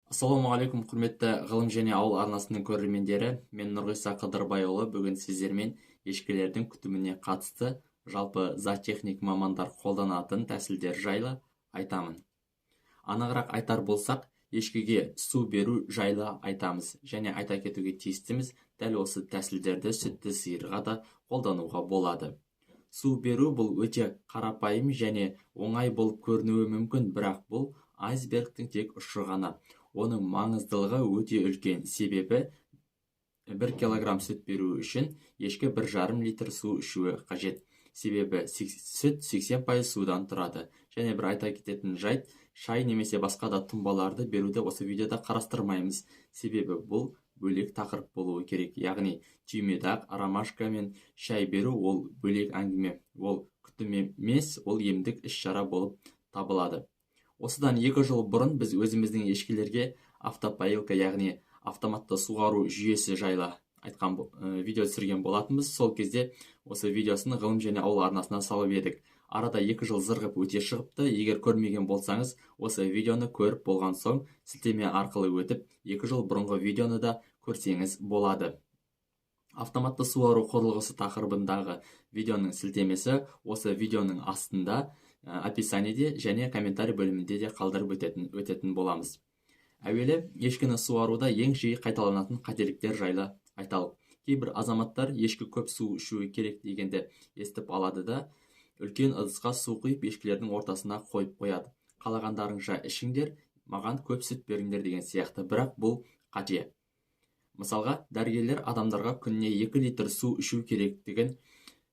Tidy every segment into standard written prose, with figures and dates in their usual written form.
Ассалаумағалейкум, құрметті Ғылым және ауыл арнасының көрермендері! Мен Нұрғиса Қыдырбайұлы. Бүгін сіздермен ешкілердің күтіміне қатысты, жалпы зоотехник мамандар қолданатын тәсілдер жайлы айтамын. Анығырақ айтар болсақ, ешкіге су беру жайлы айтамыз. Және айта кетуге тиістіміз, дәл осы тәсілдерді сүтті сиырға да қолдануға болады. Су беру бұл өте қарапайым және оңай болып көрінуі мүмкін, бірақ бұл айсбергтің тек ұшы ғана. Оның маңыздылығы өте үлкен, себебі 1 килограмм сүт беру үшін ешкі 1,5 литр су ішуі қажет, себебі сүт 80% судан тұрады. Және бір айта кететін жайт: шай немесе басқа да тұнбаларды беруді осы видеода қарастырмаймыз, себебі бұл бөлек тақырып болуы керек. Яғни түймедақ, ромашка мен шай беру ол бөлек әңгіме, ол күтім емес, ол емдік іс-шара болып табылады. Осыдан 2 жыл бұрын біз өзіміздің ешкілерге автопоилка, яғни автоматты суғару жүйесі жайлы айтқан видео түсірген болатынбыз. Сол кезде осы видеосын Ғылым және ауыл арнасына салып едік. Арада 2 жыл зырғып өте шығыпты. Егер көрмеген болсаңыз, осы видеоны көріп болған соң сілтеме арқылы өтіп, 2 жыл бұрынғы видеоны да көрсеңіз болады. Автоматты суару құрылғысы тақырыбындағы видеоның сілтемесі осы видеоның астында описаниеде және комментарий бөлімінде де қалдырып өтетін боламыз. Әуелі ешкіні суаруда ең жиі қайталанатын қателіктер жайлы айталық. Кейбір азаматтар ешкі көп су ішуі керек дегенді естіп алады да, үлкен ыдысқа су құйып, ешкілердің ортасына қойып қояды. Қалағандарыңша ішіңдер, маған көп сүт беріңдер деген сияқты. Бірақ бұл қате. Мысалға, дәрігерлер адамдарға күніне 2 литр су ішу керектігін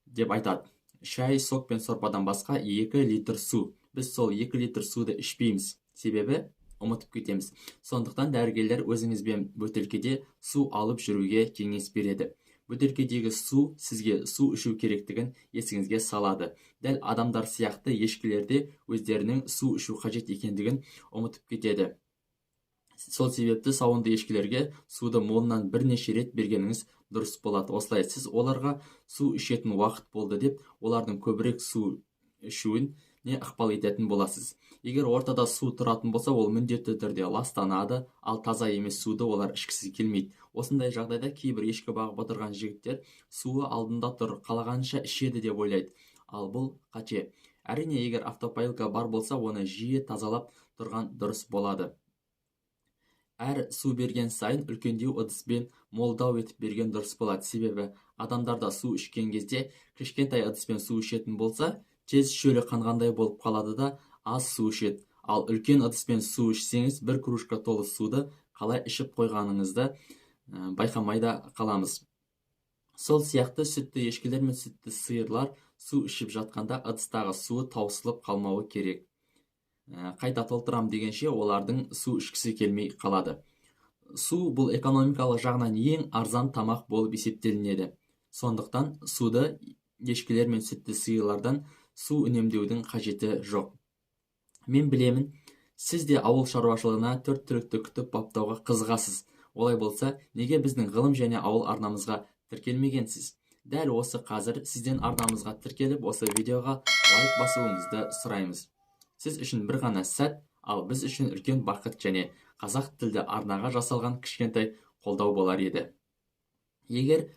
деп айтады. Шай, сок пен сорпадан басқа 2 литр су. Біз сол 2 литр суды ішпейміз, себебі ұмытып кетеміз. Сондықтан дәрігерлер өзіңізбен бөтелкеде су алып жүруге кеңес береді. Бөтелкедегі су сізге су ішу керектігін есіңізге салады. Дәл адамдар сияқты ешкілер де өздерінің су ішу қажет екендігін ұмытып кетеді. Сол себепті сауынды ешкілерге суды молынан бірнеше рет бергеніңіз дұрыс болады. Осылай сіз оларға су ішетін уақыт болды деп, олардың көбірек су ішуіне ықпал ететін боласыз. Егер ортада су тұратын болса, ол міндетті түрде ластанады, ал таза емес суды олар ішкісі келмейді. Осындай жағдайда кейбір ешкі бағып отырған жігіттер суы алдында тұр, қалағанша ішеді деп ойлайды. Ал бұл қате. Әрине, егер автопоилка бар болса, оны жиі тазалап тұрған дұрыс болады. Әр су берген сайын үлкендеу ыдыспен молдау етіп берген дұрыс болады, себебі адамдар да су ішкен кезде кішкентай ыдыспен су ішетін болса, тез шөлі қанғандай болып қалады да, аз су ішеді. Ал үлкен ыдыспен су ішсеңіз, бір кружка толы суды қалай ішіп қойғаныңызды байқамай да қаламыз. Сол сияқты сүтті ешкілер мен сүтті сиырлар су ішіп жатқанда ыдыстағы суы таусылып қалмауы керек. Қайта толтырам дегенше, олардың су ішкісі келмей қалады. Су бұл экономикалық жағынан ең арзан тамақ болып есептелінеді. Сондықтан суды ешкілер мен сүтті сиырлардан су үнемдеудің қажеті жоқ. Мен білемін, сіз де ауыл шаруашылығына, төрт түлікті күтіп баптауға қызығасыз. Олай болса, неге біздің Ғылым және ауыл арнамызға тіркелмегенсіз? Дәл осы қазір сізден арнамызға тіркеліп, осы видеоға лайк басуыңызды сұраймыз. Сіз үшін бір ғана сәт, ал біз үшін үлкен бақыт және қазақ тілді арнаға жасалған кішкентай қолдау болар еді. Егер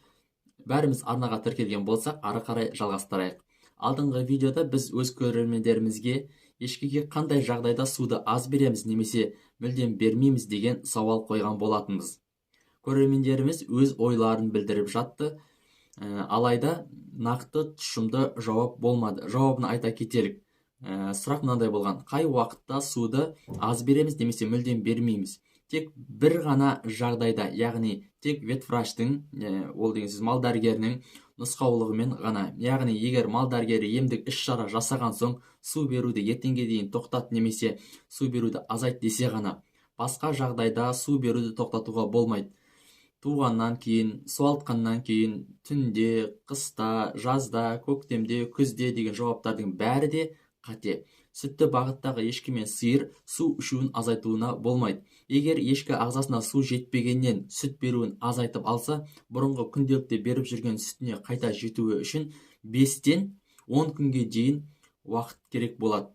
бәріміз арнаға тіркелген болсақ, ары қарай жалғастырайық. Алдыңғы видеода біз өз көрермендерімізге ешкіге қандай жағдайда суды аз береміз немесе мүлдем бермейміз деген сауал қойған болатынбыз. Көрермендеріміз өз ойларын білдіріп жатты, алайда нақты, тұшымды жауап болмады. Жауабын айта кетелік. Сұрақ мынандай болған: қай уақытта суды аз береміз немесе мүлдем бермейміз? Тек бір ғана жағдайда, яғни тек ветврачтың, ол деген сөз мал дәрігерінің нұсқаулығымен ғана. Яғни егер мал дәрігері емдік іс шара жасаған соң, су беруді ертеңге дейін тоқтат немесе су беруді азайт десе ғана. Басқа жағдайда су беруді тоқтатуға болмайды. Туғаннан кейін, суалтқаннан кейін, түнде, қыста, жазда, көктемде, күзде деген жауаптардың бәрі де қате. Сүтті бағыттағы ешкі мен сиыр су ішуін азайтуына болмайды. Егер ешкі ағзасына су жетпегеннен сүт беруін азайтып алса, бұрынғы күнделікті беріп жүрген сүтіне қайта жетуі үшін 5-тен 10 күнге дейін уақыт керек болады.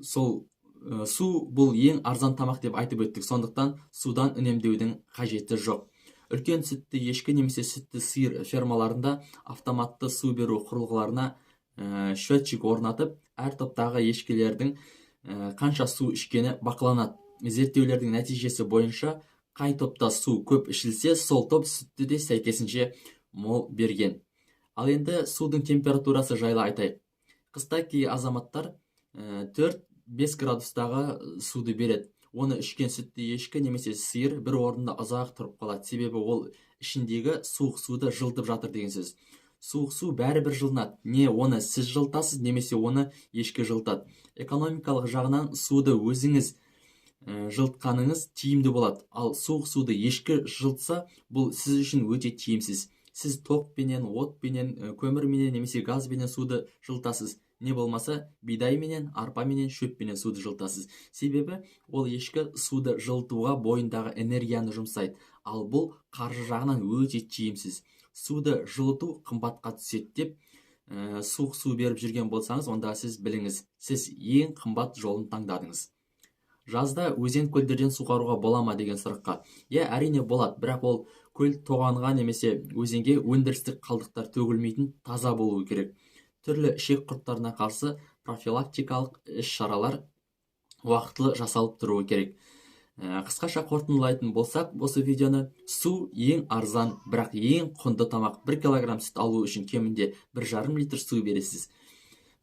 Сол Су бұл ең арзан тамақ деп айтып өттік, сондықтан судан үнемдеудің қажеті жоқ. Үлкен сүтті ешкі немесе сүтті сиыр фермаларында автоматты су беру құрылғыларына счетчик орнатып, әр топтағы ешкілердің қанша су ішкені бақыланады. Зерттеулердің нәтижесі бойынша қай топта су көп ішілсе, сол топ сүтті де сәйкесінше мол берген. Ал енді судың температурасы жайлы айтайық. Қыста кей азаматтар 4-5 градустағы суды береді. Оны ішкен сүтті ешкі немесе сиыр бір орында ұзақ тұрып қалады. Себебі ол ішіндегі суық суды жылытып жатыр деген сөз. Суық су бәрібір жылынады. Не оны сіз жылытасыз, немесе оны ешкі жылытады. Экономикалық жағынан суды өзіңіз жылытқаныңыз тиімді болады. Ал суық суды ешкі жылытса, бұл сіз үшін өте тиімсіз. Сіз тоқпенен, отпенен, көмірменен немесе газбенен суды жылытасыз. Не болмаса бидайменен, арпаменен, шөппенен суды жылытасыз. Себебі ол ешкі суды жылытуға бойындағы энергияны жұмсайды. Ал бұл қаржы жағынан өте тиімсіз. Суды жылыту қымбатқа түседі деп суық су беріп жүрген болсаңыз, онда сіз біліңіз, сіз ең қымбат жолын таңдадыңыз. Жазда өзен көлдерден суғаруға бола ма деген сұраққа, иә, әрине болады, бірақ ол көл тоғанға немесе өзенге өндірістік қалдықтар төгілмейтін таза болуы керек. Түрлі ішек құрттарына қарсы профилактикалық іс-шаралар уақытылы жасалып тұруы керек. Қысқаша қорытындылайтын болсақ, осы видеоны: су ең арзан, бірақ ең құнды тамақ. 1 килограмм сүт алу үшін кемінде 1,5 литр су бересіз.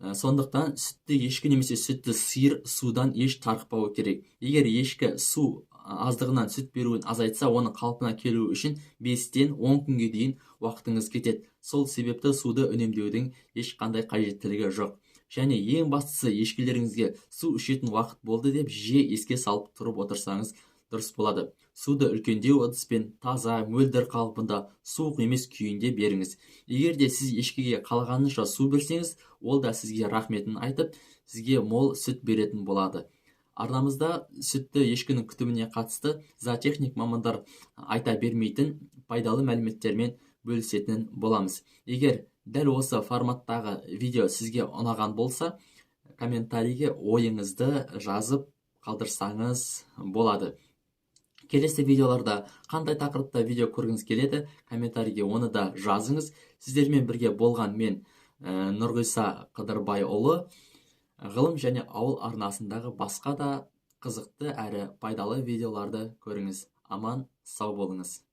Сондықтан сүтті ешкі немесе сүтті сиыр судан еш тарықпауы керек. Егер ешкі су аздығынан сүт беруін азайтса, оның қалпына келуі үшін 5-тен 10 күнге дейін уақытыңыз кетеді. Сол себепті суды үнемдеудің ешқандай қажеттілігі жоқ. Және ең бастысы, ешкілеріңізге су ішетін уақыт болды деп жиі еске салып тұрып отырсаңыз дұрыс болады. Суды үлкендеу ыдыспен, таза, мөлдір қалпында, суық емес күйінде беріңіз. Егер де сіз ешкіге қалағанынша су берсеңіз, ол да сізге рахметін айтып, сізге мол сүт беретін болады. Арнамызда сүтті ешкінің күтіміне қатысты зоотехник мамандар айта бермейтін пайдалы мәліметтермен бөлісетін боламыз. Егер дәл осы форматтағы видео сізге ұнаған болса, комментарийге ойыңызды жазып қалдырсаңыз болады. Келесі видеоларда қандай тақырыпта видео көргіңіз келеді, комментарийге оны да жазыңыз. Сіздермен бірге болған мен, Нұрғиса Қыдырбайұлы. Ғылым және ауыл арнасындағы басқа да қызықты әрі пайдалы видеоларды көріңіз. Аман сау болыңыз.